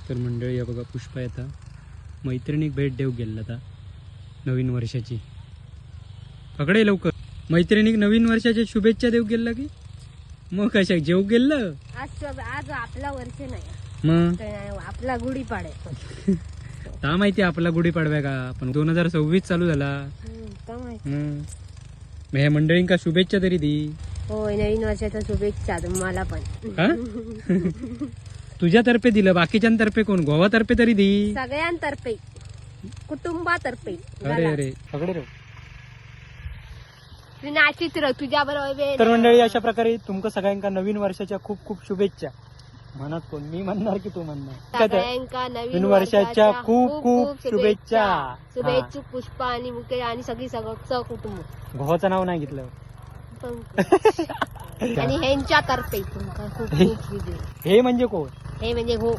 तर मंडळी, या बघा, पुष्पा येता मैत्रिणीक भेट देऊ गेला आता नवीन वर्षाची. पकडे लवकर. मैत्रिणीक नवीन वर्षाच्या शुभेच्छा देऊ गेला की मग कशा जेव गेलं? आज आज आपला वर्ष नाही. मग? तर आपला गुढीपाडवा. ता माहिती आपला गुढीपाडव्या का, पण 2026 चालू झाला. का माहिती. हम्म. मग ह्या मंडळींका शुभेच्छा तरी दी. होय, नवीन वर्षाच्या शुभेच्छा तुम्हाला पण. हा, तुझ्यातर्फे दिलं, बाकीच्यांतर्फे कोण? गोवातर्फे तरी दी. सगळ्यांतर्फे, कुटुंबातर्फे. अरे अरे, पकडे रे. तू नाचित राह तुझ्या बरोबर. तर मंडळी, अशा प्रकारे तुमका सगळ्यांका नवीन वर्षाच्या खूप खूप शुभेच्छा. म्हणत कोण, मी म्हणणार की तू म्हणणार? काय ते? सगळ्यांका नवीन नवीन वर्षाच्या खूप खूप शुभेच्छा. शुभेच्छुक पुष्पा आणि मुकेश आणि सगळी सगळं कुटुंब. घोवाचं नाव नाही घेतलं. पंकज. आणि ह्यांच्यातर्फे तुमका खूप खूप शुभेच्छा. हे म्हणजे कोण? हे म्हणजे हो.